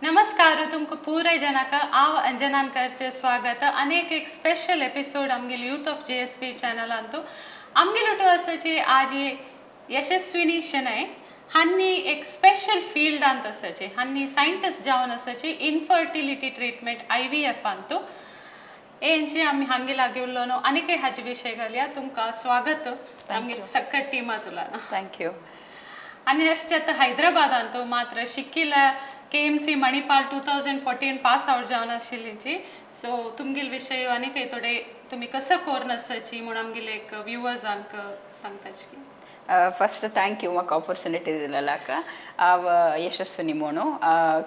नमस्कार, तुमकां पुराय जनाक हांव अंजनान करचें स्वागत. अनेक एक स्पेशल एपिसोड आमगेले यूथ ऑफ जेएसपी चॅनलांतू. आमगेलो टू आसाची आज यशस्विनी शणै हांनी एक स्पेशल फिल्डांत आसाची. हांनी सायंटिस्ट जावन आसाची इनफर्टिलिटी ट्रिटमेंट, आयव्हीएफ अंतू. हेंची आमी हांगे लागीं उरलो न्हू. आनीक हाजे विशय घालया. तुमकां स्वागत आमगे सक्कट टिमा तुला. Thank you. आनी अशें आतां हैदराबादांतू मात्र शिकिला केएमसी मणिपाल, 2014 पास आवट जावन आशिल्लीची. सो तुमगेले विशय आनी काही थोडे तुमी कसो कोर्न आसाची म्हूण आमगेले एक व्युवर्सांक सांगताची. ಫಸ್ಟ್ thank you म्हाका ऑपॉर्चुनिटी दिलेल्याक. हांव यशस्विनी मोणू,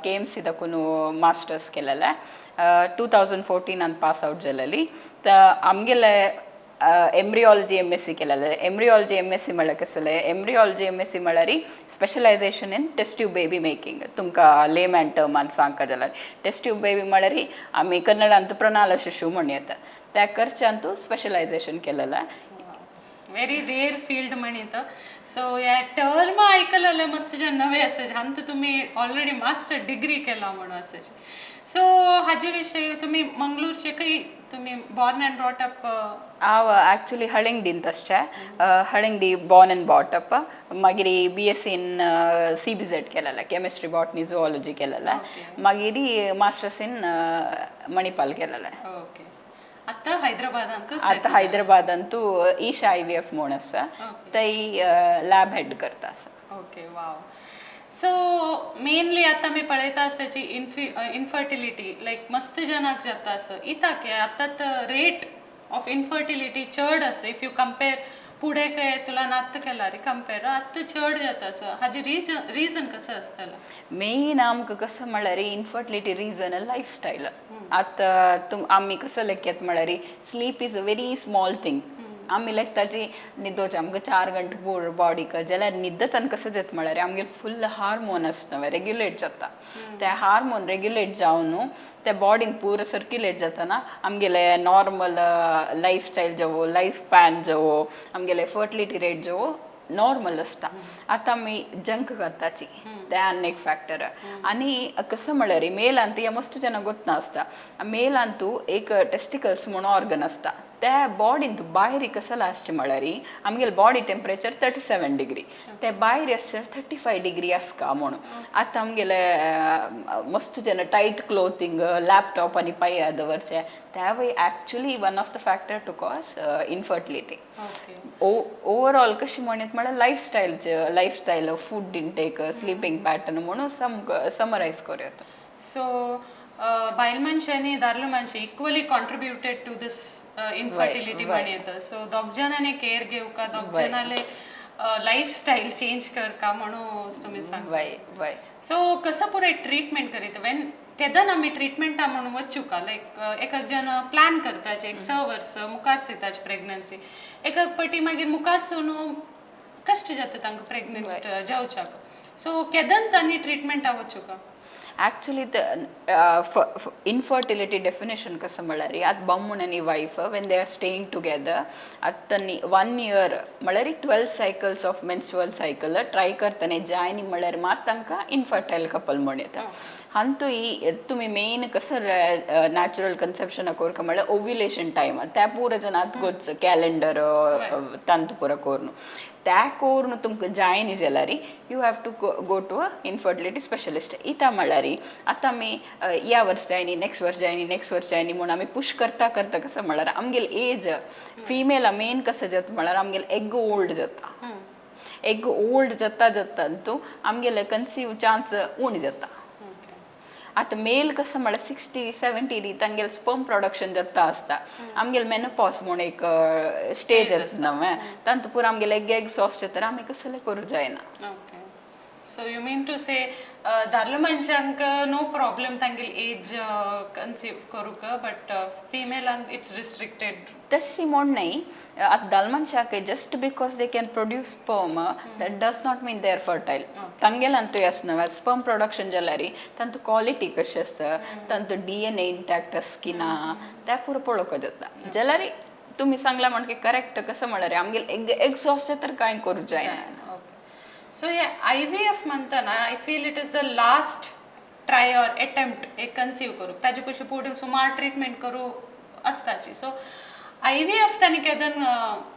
केएमसी दकून मास्टर्स केलेले. 2014 पास आवट जालेली. त आमगेले एम्ब्रियालॉजी एमएससी केलेले. एम्ब्रियालॉजी एमएससी म्हळ्यार कसले? एम्ब्रियालॉजी एमएससी म्हळ्यार specialization in test tube baby making. तुमकां लेमॅन टर्मान सांगका जाल्यार, टेस्ट ट्यूब बेबी म्हळ्यार आमी कन्नडांत ಪ್ರಣಾಳ ಶಿಶು म्हणयता. त्या करच्यांतू स्पेशलायझेशन केलेलें. व्हेरी रेअर फील्ड म्हणीत. सो ह्या टर्म आयकलें मस्त जन नवे आसाचे. हांत तुमी ऑलरेडी मास्टर डिग्री केला म्हणून आसाचे. सो हाजे विशय तुमी मंगळूरचे खंय तुमी बॉर्न अँड ब्रॉट अप? हांव ॲक्च्युली हळंगडींत आसचें, हळंगडी बॉर्न अँड ब्रॉट अप. मागीर बीएससी इन सीबीझेड केलेलें, केमिस्ट्री, बॉटनी, झुऑलॉजी केलेलें. मागीर मास्टर्स इन मणिपाल केलेलें. ओके, आतां हैदराबादांत? आतां हैदराबादांतू ईशा आयव्हीएफ म्हूण आसा, थंय लॅब हेड करता आसा. ओके, वाव. सो मेनली आतां आमी पळयता आसाची इनफर्टिलिटी लायक मस्त जनाक जाता आसा. इताक आतां रेट ऑफ इनफर्टिलिटी चड आसा. If you compare फुडें काय तुला नात केला रे कंपेर, आतां चड जाता आसा. हाजे रिजन कसो आसतलो? मेन आमकां कसं म्हळ्यार इन्फर्टिलिटी रिजन लायफ स्टायल. आतां तुम आमी कसं लेखतात म्हळ्यार sleep is a very small thing. आमी लेखताची न्हिदोचे आमकां 4 गंटे पूर बॉडीक जाल्यार न्हिदतान कसं जाता म्हळ्यार आमगेर फुल हार्मोन आसता, रेग्युलेट जाता. ते हार्मोन रेग्युलेट जावन ते बॉडीन पूरा सर्क्युलेट जाताना आमगेले नॉर्मल लायफ स्टायल जावो, लायफ स्पॅन जावो, आमगेले फर्टिलिटी रेट जावो, नॉर्मल आसता. आतां आमी जंक करताची, ते आनी एक फॅक्टर. आनी कसं म्हळ्यार मेलांत हे मस्त जन गोत्त आसता, मेलांतू एक टेस्टिकल्स म्हणून ऑर्गन आसता. त्या बॉडींत भायर कसं आसचें म्हळ्यार आमगेले बॉडी टेम्परेचर 37 डिग्री, ते भायर आसचे 35 डिग्री आसका म्हणून. आतां आमगेले मस्त जन टायट क्लोथिंग, लॅपटॉप आनी पांय दवरचे, त्यावय actually one of the factor to cause infertility. Overall कशी म्हणीत म्हळ्यार lifestyle, food intake, sleeping pattern म्हणून समरायज करूं येता. सो बायल मनशांनी दादलो मनशां equally contributed to this infertility म्हण येता. सो दोग जाणांनी केअर घेवका, दोग जाणांले लायफ स्टायल चेंज करका म्हणून तुमी सांग. वय वय सो कसं पुराय ट्रिटमेंट करीत, वेन केदन आमी ट्रिटमेंटा म्हणून वचूका? लायक एक एक जण प्लॅन करताचे, एक 6 वर्स मुखार सरताचे प्रेग्नन्सी, एक एक पटी मागीर मुखार सून कश्ट जाता तांकां प्रेग्नंट जावच्याक. सो केदन तांणी ट्रिटमेंटा वचूका? ॲक्च्युली इन्फर्टिलिटी डेफिनेशन कसं म्हळ्यार आतां बामूण आनी wife when they are staying together, आतां वन इयर म्हळ्यार 12 cycles of menstrual cycle try करतना जायनी म्हळ्यार मात तांकां इन्फर्टायल कपल म्हण येता. हांतू ही तुमी मेन कसं नॅचरल कन्सेप्शन कोरका म्हळ्यार ओव्युलेशन टायम त्या पुरा जण गोच कॅलेंडर तांतू पुरा कोरून त्या कोरून तुमकां जायनी जाल्यार you have to go to a infertility specialist. इता म्हळ्यार आतां आमी ह्या वर्स जायनी, नेक्स्ट वर्स जायनी, नेक्स्ट वर्स जायनी म्हूण आमी पुश करता करता कसं म्हळ्यार आमगेले एज फिमेला मेन कसं जाता म्हळ्यार आमगेले एग ओल्ड जाता. एग ओल्ड जाता जाता तूं आमगेले कन्सीव चान्स उणें जाता. आतां मेल कसं म्हळ्यार 60-70 तांगेले स्पर्म प्रोडक्शन जाता आसता. आमगेले मेनोपॉज म्हूण एक स्टेज आसता न्हय, तांतू पुरा आमगेले एग एग्जॉस्ट जाता, आमी कसले करूं जायना. Okay, so you mean to say दादलो मनशांक नो प्रॉब्लम तांगेली एज कन्सीव करूंक, बट फिमेलांक it's restricted? तशी म्हूण न्हय. आतां दाल मनशाक just because they can produce sperm, that does not mean they are fertile. तांगेल्यान आसना. स्पर्म प्रोडक्शन जाल्यार तांचो क्वॉलिटी कशी आसा, तांचो डीएनए इंटॅक्ट आसा की ना, त्या पुरो पळोवंक जाता. जाल्यार तुमी सांगला म्हणके करेक्ट. कसं म्हळ्यार आमगेले एग एग्जॉस्ट तर कांय करूं जायना. ओके, सो हे आयव्हीएफ म्हणताना I feel it is the last try or attempt एक कन्सीव करूंक, ताजे पयशे पुढे सुमार ट्रिटमेंट करूं आसताची. सो आयव्हीएफ तांणी केदन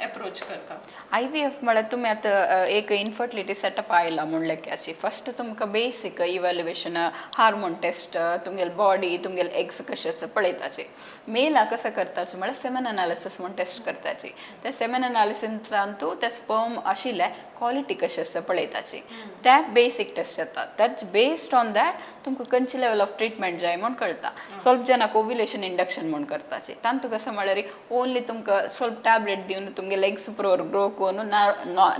एप्रोच करता? आयव्हीएफ म्हळ्यार तुमी आतां एक इनफर्टिलिटी सेटअप आयला म्हणलें की फस्ट तुमकां बेसीक इव्हॅल्युएशन, हार्मोन टेस्ट, तुमगेले बॉडी, तुमगेले एग्स कशें आसा पळयताचे. मेला कसं करताचे म्हळ्यार सेमन अनालिसीस म्हूण टेस्ट करताची. त्या सेमन अनालिसिसांतू ते स्पर्म आशिल्ले क्वॉलिटी कशें आसा पळयताची. त्या बेसीक टेस्ट येता. That's based on that तुमकां खंयची लेवल ऑफ ट्रिटमेंट जाय म्हूण कळटा. ಸ್ವಲ್ಪ ಜನಕ್ಕೆ ओव्युलेशन इंडक्शन म्हूण करताचे. तांतू कसं म्हळ्यार ओन्ली तुमकां ಸ್ವಲ್ಪ ट्याबलेट दिवन तुमगे एग्स प्रोर ग्रो करून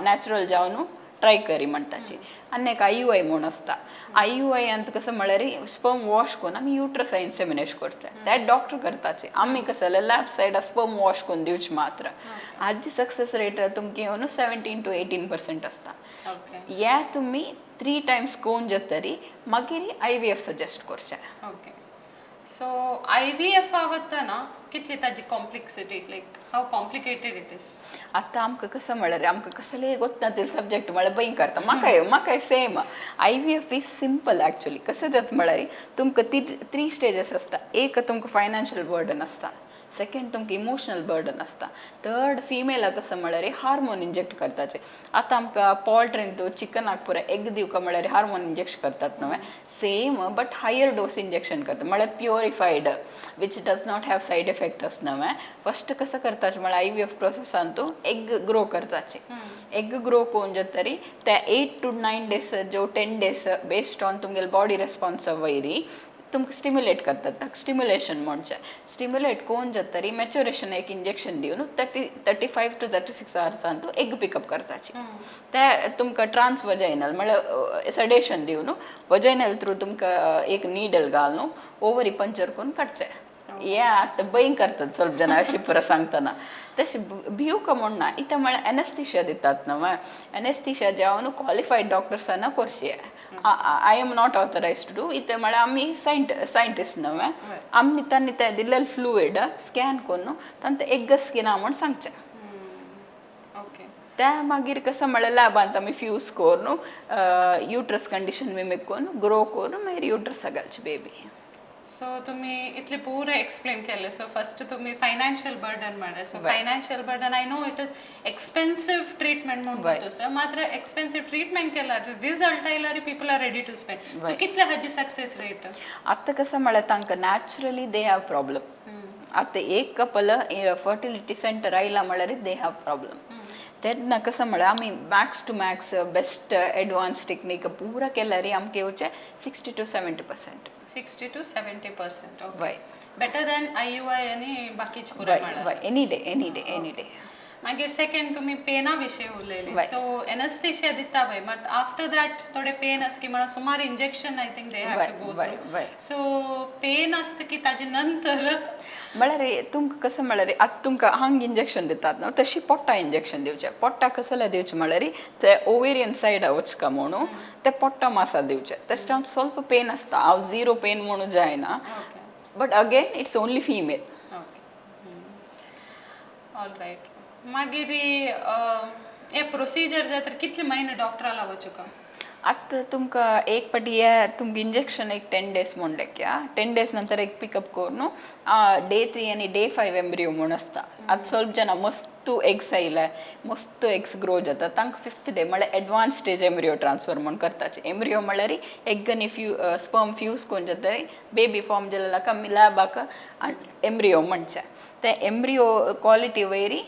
नॅचरल जावन ट्राय करी म्हणटाची. आनी एक आययूआय म्हूण आसता. आययूआय अंत कसं म्हळ्यार स्पर्म वॉश करून आमी युट्रस इन्सेमिनेट करता. That doctor करताचे. आमी कसं जाल्यार लॅब सायडा स्पर्म वॉश करून दिवचे मात्र. हाजी सक्सेस रेट तुमकां येवन 17 टू 18% आसता. या तुमी 3 टायम्स कोवन जातरी मागीर आयव्हीएफ सजेस्ट करचें. ओके, सो आयव्हीएफ वतना कितली ताजी complexity, like how complicated it is? आतां आमकां कसं म्हळ्यार आमकां कसलें गोत्ता ते सब्जेक्ट म्हळ्यार भंय करता. म्हाकाय म्हाकाय same. IVF is simple actually. कसं जाता म्हळ्यार तुमकां ती थ्री स्टेजीस आसता. एक तुमकां फायनान्शियल बर्डन आसता, सेकंड तुमकां इमोशनल बर्डन आसता, थर्ड फिमेलाक कसं म्हळ्यार हार्मोन इंजेक्ट करताचे. आतां आमकां पोल्ट्रीन चिकनाक पुराय एग दिवका म्हळ्यार हार्मोन इंजेक्ट करतात न्हय, same but higher dose injection करता. म्हळ्यार purified, which does not have side effect आस न्हय. फस्ट कसं करताचे म्हळ्यार आयव्हीएफ प्रोसेसान तूं एग ग्रो करताचे. एग ग्रो करून जातरी ते 8 टू 9 डेज जो 10 डेज बेस्ड ऑन तुमगेले बॉडी रेस्पॉन्स वयरी तुमकां स्टिम्युलेट करतात. ताका स्टिम्युलेशन म्हणचें. स्टिम्युलेट करून जातरी मॅच्युरेशन एक इंजेक्शन दिवन 35 to 36 आवर्सान तूं एग पिकअप करताची. ते तुमकां ट्रान्स वजायनल म्हळ्यार सेडेशन दिवन वजायनल थ्रू तुमकां एक निडल घालून ओवरी पंचर करून काडचें. हे आतां भंय करतात ಸ್ವಲ್ಪ जन अशी पुरा सांगतना. तशें भिवका म्हूण ना. इत्या म्हळ्यार एनेस्थिशिया दितात न्हय. एनेस्थिशिया जावन क्वॉलिफायड डॉक्टर्सांना करची. I am not authorise to do. इत्या म्हळ्यार आमी सायंटिस्ट न्हय. आमी तांणी ते दिल्लें फ्लुइड स्कॅन करून तांकां एग्गस की ना म्हूण सांगचें. त्या मागीर कसं म्हळ्यार लॅबांत आमी फ्यूज करून युट्रस कंडिशन मिमीक करून ग्रो करून मागीर युट्रसा घालची बेबी. सो तुम्ही इतले पुरे एक्सप्लेन केले. सो फर्स्ट तुम्ही फायनान्शियल बर्डन म्हणले. So financial burden, I know it is expensive treatment म्हणून तसं, मात्र एक्सपेन्सिव्ह ट्रीटमेंट केल्यार रिझल्ट आयल्यार people are ready to spend. So कितले हाजी सक्सेस रेट? आतां कसं म्हळ्यार तांकां नॅचरली they have problem. आतां एक कपल फर्टिलिटी सेंटर आयला म्हळ्यार they have problem. तेन्ना कसं म्हळ्यार आमी max to max best advance technique पुरा केल्यार आमकां येवचें 60 to 70%. 60 to 70%. वय. बेटर दॅन आययूआय आनी बाकीचे पुराय म्हळ्यार. वय, any day, any day, any day. मागीर सेकंड तुमी पेना विशयी उलयली. सो एनस्थेशिया दिता पळय, बट आफ्टर that थोडे पेन आसता की म्हणून सुमार injection I think they have to go. So pen आसता की ताजे नंतर? म्हळ्यार तुमकां कसं म्हळ्यार आतां तुमकां हांग इंजेक्शन दितात न्हू, तशी पोट्टा इंजेक्शन दिवचें. पोट्टा कसलें दिवचें म्हळ्यार ते ओवेरियन सायडा वचका म्हणून ते पोट्टा मासा दिवचें. तशें जावन ಸ್ವಲ್ಪ पेन आसता. हांव झिरो पेन म्हणून जायना, but again it's only female. Okay, all right. मागीर हे प्रोसिजर जाता कितले म्हयने डॉक्टरा वचूका? आतां तुमकां एक पाटी हे तुमकां इंजेक्शन एक 10 डेज म्हणलें क्या, 10 डेज नंतर एक पिकअप करून डे 3 आनी डे 5 एम्ब्रियो म्हूण आसता. आतां ಸ್ವಲ್ಪ ಜನ मस्त एग्स आयले, मस्त एग्स ग्रो जाता, तांकां फिफ्थ डे म्हळ्यार एडवान्स स्टेज एम्ब्रियो ट्रान्सफर म्हूण करताचे. एम्ब्रियो म्हळ्यार एग आनी स्पर्म फ्यूज करून जाता बेबी फॉर्म जालें आमी लॅबाक एम्ब्रियो म्हणचें. ते एम्ब्रियो क्वॉलिटी वयरी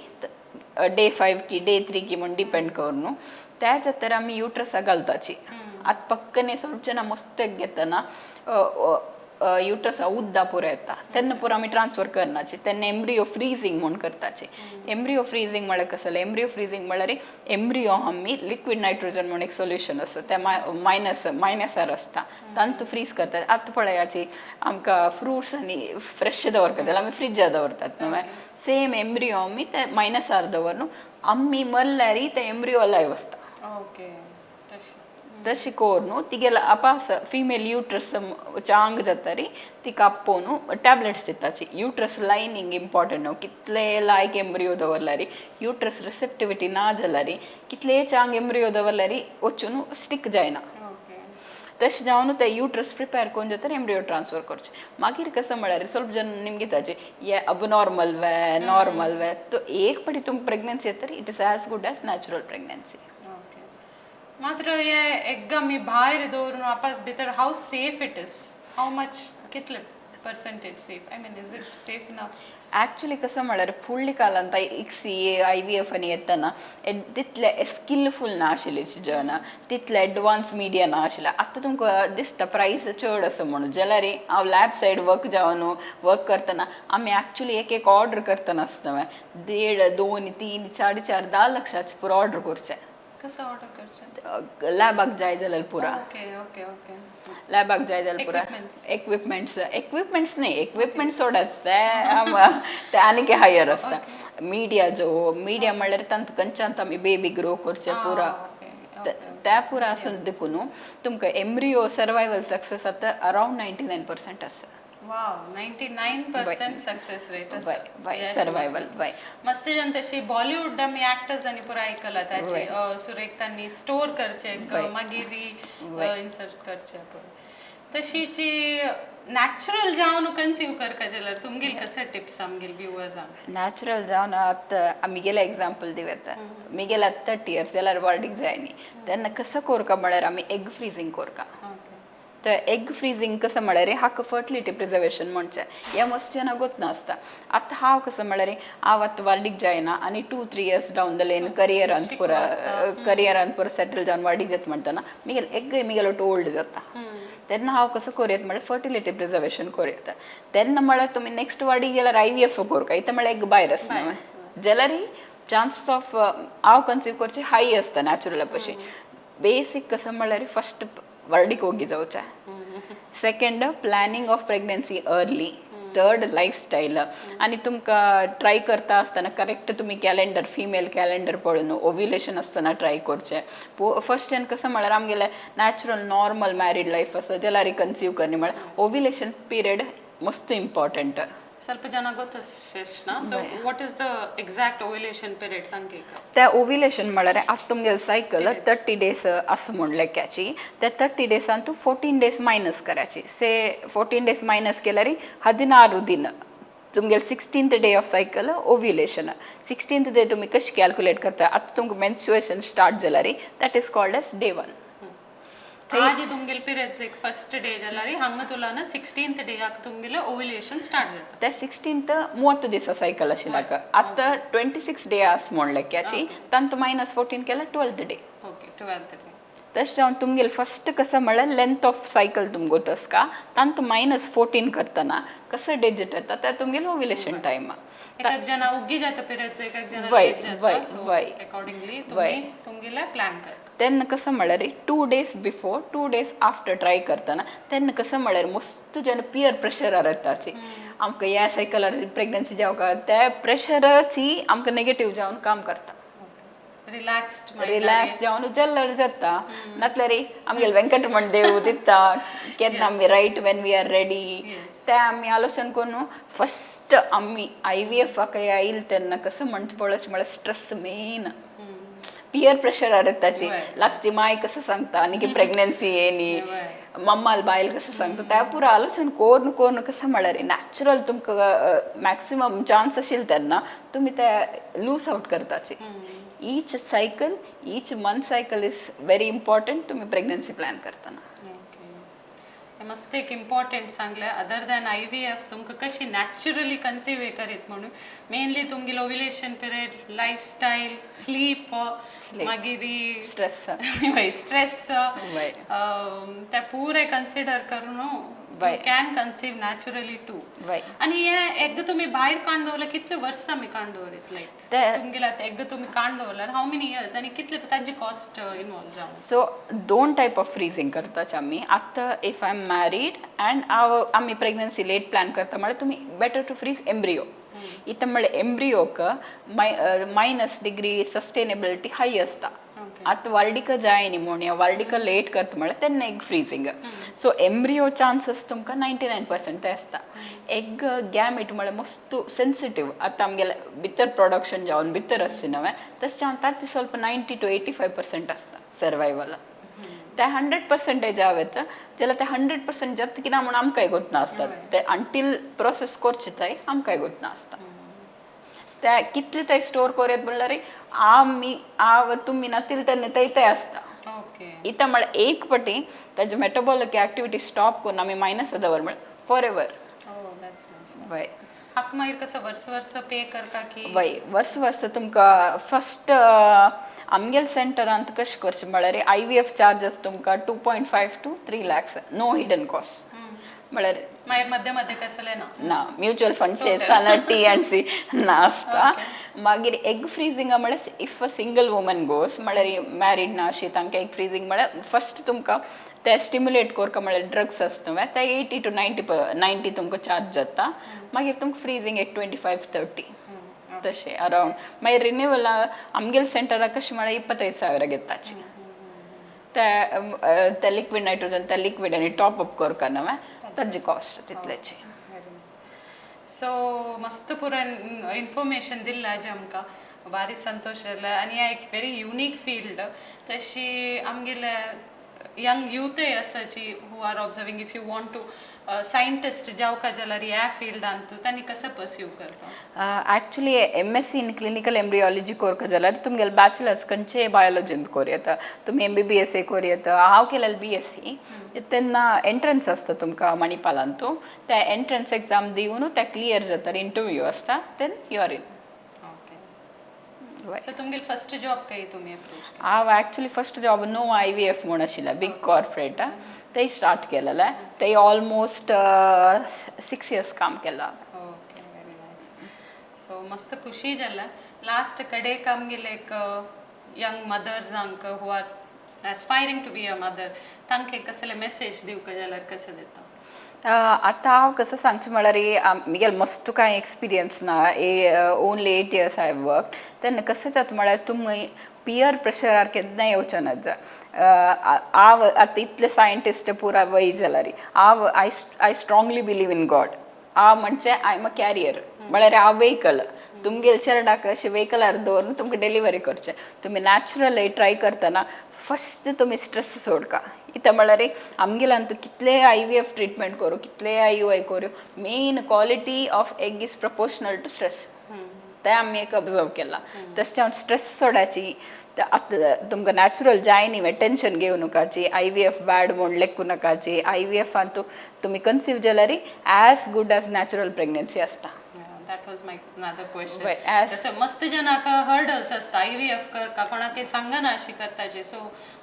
डे 5 की डे 3 की म्हूण डिपेंड करून त्या जातर आमी युट्रसा घालताची. आतां पक्कने ಸ್ವಲ್ಪ ಜನ मस्त एग घेतना युट्रसा उद्दा पुरो येता तेन्ना पुरो आमी ट्रान्सफर करनाचे. तेन्ना एम्ब्रियो फ्रीजींग म्हूण करताचे. एम्ब्रियो फ्रीजींग म्हळ्यार कसलें? एम्ब्रियो फ्रीजींग म्हळ्यार एम्ब्रियो आमी लिक्वीड नायट्रोजन म्हूण एक सोल्युशन आसा, ते मायनसार आसता, तांतू फ्रीज करतात. आतां पळयाची आमकां फ्रुट्स आनी फ्रेश दवरता जाल्यार आमी फ्रिजार दवरतात न्हय, सेम एम्ब्रियो आमी ते मायनसार दवर न्हू, आमी मरल्यार ते एम्ब्रियो अलायव आसता. ओके, तशें. तशें करून तिगेलो आपास फिमेल युट्रस चांग जातरी तिका आपोवन टॅबलेट्स दिताची. युट्रस लायनींग इम्पॉर्टंट न्हू. कितले लायक एम्ब्रियो दवरल्यार युट्रस रिसेप्टिविटी ना जाल्यार कितले चांग एम्ब्रियो दवरल्यार वचून स्टीक जायना. तशें जावन ते युट्रस प्रिपेर करून जाता एम्ब्रियो ट्रान्सफर करचे. मागीर कसं म्हळ्यार ಸ್ವಲ್ಪ जन निमगे ताचे ये अबनॉर्मल वे नॉर्मल वे, तो एक पटी तुमकां प्रेग्नन्सी येता, it is as good as natural pregnancy. Okay, मात्र हे एग आमी भायर दवरून वापस भितर, how safe it is, how much, कितले percentage safe, I mean, is it safe enough? Actually कसं म्हळ्यार फुडल्या काळांत इक्सी IVF आनी येतना तितले स्किलफूल ना आशिल्ले जन, तितले एडवान्स मिडिया ना आशिल्ले. आतां तुमकां दिसता प्रायस चड आसा म्हणून, जाल्यार हांव लॅब सायड वर्क जावन वर्क करतना आमी एक्चुली एक एक ऑर्डर करतना आसतना 1.5, 2, 3, 4.5, 10 लक्षाचे पुरो ऑर्डर करचे. कसं ऑर्डर करचें? लॅबाक जाय जाल्यार पुरा. ओके ओके ओके लॅबाक जाय जाल्यार पुरा. Equipments. Equipments, equipments न्ही, एक्विपमेंट्स चड आसता ते आनीक हायर आसता. मिडिया जो मिडिया म्हणल्यार तांतू खंयच्यान आमी बेबी ग्रो करचे पुरा त्या पुरा आसून देखून तुमकां एम्ब्रियो सर्वायवल सक्सेस आतां अरावंड 99% आसा. वाव, 99% सक्सेस रेट. वय वय, सर्वायवल वय. मस्त जन तशी बॉलिवूड आमी एक्टर्स आनी पुरा आयकला ताची सुरेख तांणी स्टोर करचे, मागीर इन्सर्ट करचे पळय. तशीची नॅचरल जावन कन्सीव करका जाल्यार तुमगेल कसं टिप्स आमगेल व्युवर्सांक? नॅचरल जावन आतां मिगेले एग्जाम्पल दिवं येता. मिगेले आतां 30 इयर्स जाल्यार वार्डीक जाय न्ही, तेन्ना कसं कोरका म्हळ्यार आमी एग फ्रिजींग कोरका. तर एग फ्रीजिंग कसं म्हळ्यार हाका फर्टिलिटी प्रिझर्वेशन म्हणचें. हें मस्त जाणां गोत नासता. आतां हांव कसं म्हळ्यार हांव आतां वार्डीक जायना आनी 2-3 years down the lane करियरान पुरा करियरान पुरा सेटल जावन वार्डीक जाता म्हणटना मिगेल एग मिगेलो ओल्ड जाता. तेन्ना हांव कसं करूं म्हळ्यार फर्टिलिटी प्रिझर्वेशन करूं येता. तेन्ना म्हळ्यार तुमी नेक्स्ट वार्डीक गेल्यार IVF करूंक इथं म्हळ्यार एग भायर आसना, जाल्यार चान्सीस ऑफ हांव कन्सीव करचे हाय आसता नॅचरला पशी. बेसीक कसं म्हळ्यार फस्ट वर्डीक ओगी जावचें, second planning of pregnancy early, third lifestyle, आनी तुमकां ट्राय करता आसतना करेक्ट तुमी कॅलेंडर, फिमेल कॅलेंडर पळोवन ओव्युलेशन आसतना ट्राय करचें. फर्स्ट कसं म्हळ्यार आमगेलें नॅचरल नॉर्मल मॅरीड लायफ आसा जाल्यार कन्सीव करणे म्हळ्यार ओव्युलेशन पिरियड मस्त इम्पॉर्टंट. ಸ್ವಲ್ಪ ಜನ ಗೊತ್ತೇಶ್ನ, so what is the exact ovulation period तांकां? त्या ओव्युलेशन म्हळ्यार आतां तुमगेलो सायकल 30 डेज आसा म्हूण लेख्याची, त्या 30 डेसान तूं 14 डेज मायनस करायची. से 14 डेज मायनस केल्यार 16 दिन तुमगेले 16th day of cycle ovulation. 16th day तुमी कशें कॅल्क्युलेट करता? आतां तुमकां मेन्स्ट्रुएशन स्टार्ट जाल्यार that is called as day one. आजी तुमगेले पिरियड्स एक फर्स्ट डे जाल्यार हांगा तुलाನ 16th ಡೇಯಾक तुमगेले ओव्युलेशन स्टार्ट जाता. त्या 16th 30 दिसा सायकल आशिल्ल्याक आतां 26 डे आस म्हूण लेख्याची, तांतू मायनस 14 केल्यार 12th day. Okay, 12th day. तशें जावन तुमगेले फस्ट कसं म्हळ्यार लेंथ ऑफ सायकल तुमकां गोत आसका, तांतू मायनस 14 करतना कसं डिजिट येता ते तुमगेले ओव्युलेशन टायम. एक एक जण उग्गी जाता पिरियड्स, एक एक जण लेट जाता, सो अकॉर्डिंगली तुम्ही तुमगेले प्लॅन करता. तेन्ना कसं म्हळ्यार 2 days before, 2 days after try करतना तेन्ना कसं म्हळ्यार मस्त जन पियर प्रेशर येताची आमकां ह्या सायकलार प्रेग्नन्सी जावका, त्या प्रेशराची आमकां नेगेटीव जावन काम करता. रिलॅक्स्ड. रिलॅक्स जावन जाल्यार जाता, नातल्यार आमगेले वेंकटरमण देव दिता केन्ना आमी right when we are ready ते आमी आलोचन करून फस्ट आमी IVF आयल तेन्ना कसं म्हणचे पळोवचें म्हळ्यार स्ट्रेस मेन, पियर प्रेशर येताची. लागची माय कसं सांगता आनी की प्रेग्नन्सी येनी, मम्माल बायल कसं सांगता, त्या पुरा आलोचन करून करून कसं म्हळ्यार नॅचरल तुमकां मॅक्सिमम चान्स आशिल्ले तेन्ना तुमी ते लूज आउट करताची. Each cycle, each month cycle is very important तुम्ही प्रेग्नन्सी प्लॅन करतना. ओके, मस्त एक इम्पॉर्टंट सांगलें. अदर दॅन IVF तुमकां कशी नॅचरली कन्सीव हे करीत म्हणून मेनली तुमगेलो ओव्युलेशन पिरियड, लायफस्टायल, स्लीप, मागीर स्ट्रेस. स्ट्रेस, त्या पुरे कन्सिडर करून you can conceive naturally too. आणि हे एकदा तुम्ही भायर काडून दवरलं, कितले वर्सां आमी काडून दवरीत, लायक तुमगेले आतां एकदा तुम्ही काडून दवरल्यार how many years आनी कितले ताजी कॉस्ट इनवॉल्व जावन? सो दोन टायप ऑफ फ्रीजिंग करताच आमी. आतां if I am married and हांव आमी प्रेग्नन्सी लेट प्लॅन करता म्हळ्यार तुमी बेटर टू फ्रीज एम्ब्रियो. इथं म्हळ्यार एम्ब्रियोक मायनस डिग्री सस्टेनेबिलिटी हाय आसता. आतां वार्डिक जाय न्ही म्हूण या वार्डिक लेट करता म्हळ्यार तेन्ना egg freezing. So embryo chances तुमकां 99% ते आसता. एग गॅमिट म्हळ्यार मस्त सेन्सिटीव. आतां आमगेले भितर प्रोडक्शन जावन भितर आसचे नवें तशें जावन ताचे ಸ್ವಲ್ಪ 90 to 85% आसता सर्वायवल. ते 100% जावेत जाल्यार ते 100% जाता की ना म्हूण आमकांय गोत नासता. ते अंटील प्रोसेस करचे थंय आमकांय गोत नासता. ते कितले ते स्टोर कोरयत म्हणल्यार आमी हांव तुमी नातील तेन्ना ते ते आसता. इतां म्हळ्यार एक पटी ताजे मेटाबॉलिक एक्टिविटी स्टॉप करून आमी मायनस दवर म्हळ्यार for ever. Oh, that's nice. वय. हाका मागीर कसं वर्स वर्स पे करता की? वय, वर्स वर्स तुमकां फस्ट आमगेले सेंटरांत कशें करचें म्हळ्यार IVF charges तुमकां 2.5 to 3 lakhs, no hidden cost म्हळ्यार. मागीर मध्ये मध्ये कसलें ना? ना, म्युच्युअल फंड शेअर्स ना, T&C ना आसता. मागीर एग फ्रीजिंग म्हळ्यार if a single woman goes, म्हळ्यार मॅरीड ना अशी, तांकां एग फ्रीजिंग म्हळ्यार फस्ट तुमकां ते स्टिम्युलेट करका म्हळ्यार ड्रग्स आसता न्हू, ते 80 टू 90 तुमकां चार्ज जाता. मागीर तुमकां फ्रीजिंग एक 25-30 तशें अरावंड. मागीर रिन्युअल आमगेले सेंटराक कशें म्हळ्यार 25,000 घेताची. ते ते लिक्वीड नायट्रोजन, ते लिक्वीड आनी टॉप अप करका न्हू, ताजी कॉस्ट तितल्याची. सो मस्त पुरा इन्फॉर्मेशन दिल्ला आज आमकां, भारी संतोष जाला. आनी ह्या एक व्हेरी युनीक फील्ड. तशी आमगेले यंग यूथय आसाची who are observing, if you want to scientist जावका जाल्यार ह्या फिल्डांत तांणी कसं पर्स्यू करता? Actually MSc in clinical embryology कोरका जाल्यार तुमगेले बॅचलर्स खंयचे बायोलॉजींत कोर येता, तुमी MBBS कोर येता. हांव केलेलें BSc. तेन्ना एंट्रन्स आसता तुमकां मणिपालांतू. ते एंट्रन्स एक्झाम दिवन ते क्लियर जाता, इंटरव्यू आसता, then you are in. So तुमगेले फर्स्ट जॉब काही तुमी अप्रोच? हांव actually first job no IVF म्हूण आशिल्लें बीग कॉर्पोरेट, ते स्टार्ट केलेलें. ते ऑलमोस्ट 6 इयर्स काम केलां. Okay, very nice. सो मस्त खुशी जाला. लास्ट कडेक आमगेले एक young मदर्सांक who are aspiring to be a mother, तांकां एक कसले मेसेज दिवका जाल्यार कसं दिता? आतां हांव कसं सांगचें म्हळ्यार म्हगेलें मस्त कांय एक्सपिरियन्स ना, only 8 years I work. तेन्ना कसं जाता म्हळ्यार तुमी पियर प्रेशरार केन्ना येवचें नात. हांव आतां इतले सायंटिस्ट पुरा वय जाल्यार हांव I strongly believe in God. हांव म्हणजे I am a carrier, म्हळ्यार हांव वेहिकल. तुमगेले चेरडाक अशें वेहिकलार दवरून तुमकां डिलिवरी करचें. तुमी नॅचरल ट्राय करतना फस्ट तुमी स्ट्रेस सोडका. कितें म्हळ्यार आमगेल्यान तूं कितलेय IVF treatment करूं, कितलेय IUI करूं, main quality of egg is proportional to stress. तें आमी एक ऑब्जर्व केलां. तशें हांव स्ट्रेस सोडाची. आतां तुमकां नॅचरल जाय न्ही, टेंशन घेवं नाकाची, IVF bad म्हूण लेखूं नाकाची. IVF तुमी कन्सीव जाल्यार as good as natural pregnancy आसता. That was my another question. Right, तसं मस्त जनाक हर्डल्स असता, IVF करका कोणाक सांगना अशी करताचे. So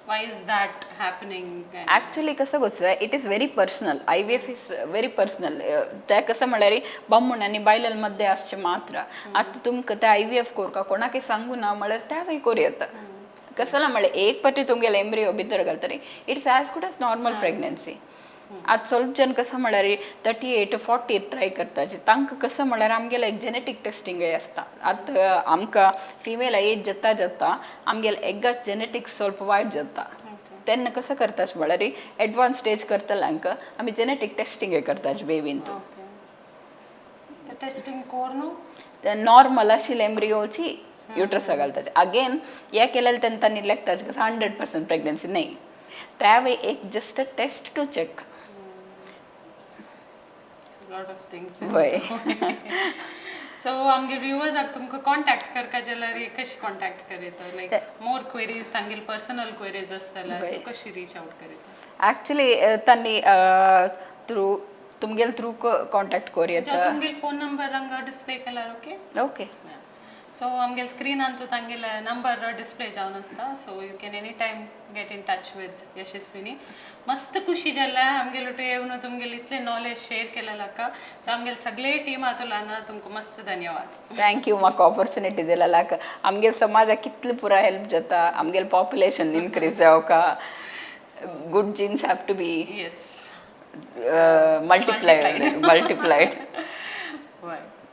why is that happening? Actually कसं गोच, it is very personal. IVF is very personal. ते कसं म्हळ्यार बामण आनी बायलां मध्ये आसचें मात्र. आतां तुमकां ते IVF करका कोणाकय सांगू ना म्हळ्यार त्या करूं येता. कसं ना म्हळ्यार एक पाटी तुमगेले एम्ब्रियो भितर घालतरी it's as good as normal pregnancy. आतां ಸ್ವಲ್ಪ जन कसं म्हळ्यार 38-40 ट्राय करताची. तांकां कसं म्हळ्यार आमगेलें एक जेनेटीक टेस्टिंगय आसता. आतां आमकां फिमेल एज जाता जाता आमगेले एग्गाच जेनेटिक्स ಸ್ವಲ್ಪ वायट जाता. तेन्ना कसं करता म्हळ्यार एडवान्स स्टेज करतल्यांक आमी जेनेटीक टेस्टिंगय करता बेबीन. ओके, टेस्टिंग कोरून नॉर्मल आशिल्ले एम्ब्रियोची युट्रसा घालताचे. अगेन हे केलेले तेन्ना तांणी लेखताचे कसं 100% प्रेग्नन्सी नाही. त्यावेळी एक just a test to check. Lot of things. वय. सो आमगे व्युवर्साक तुमकां कॉन्टॅक्ट करका जाल्यार कशी कॉन्टॅक्ट करीत? लायक मोर क्वेरीज, तांगेले पर्सनल क्वेरीज आसतले, कशी रीच आउट करीत? ॲक्च्युली तांणी थ्रू तुमगेले थ्रू कॉन्टॅक्ट करूं येता. तुमगेले फोन नंबर हांगा डिस्प्ले केल्यार ओके? ओके. सो आमगेले स्क्रीनान तांगेले नंबर डिस्प्ले जावन आसता, so you can any time get in touch with Yashaswini. मस्त खुशी जाल्या आमगेले टू येवन तुमगेले इतले नॉलेज शेअर केलेलाका. सो आमगेले सगळे टीम आतुलाना तुमकां मस्त धन्यवाद. Thank you म्हाका ऑपॉर्च्युनिटी दिलेल्याक. आमगेले समाजाक कितले पुरा हेल्प जाता, आमगेले पॉप्युलेशन इनक्रीज जावका. Good genes have to be multiplied.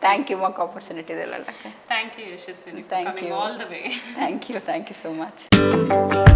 Thank you म्हाका ऑपॉर्च्युनिटी दिलेल्याक. Thank you Yashaswini for Thank coming you. All the way. Thank you, thank you so much.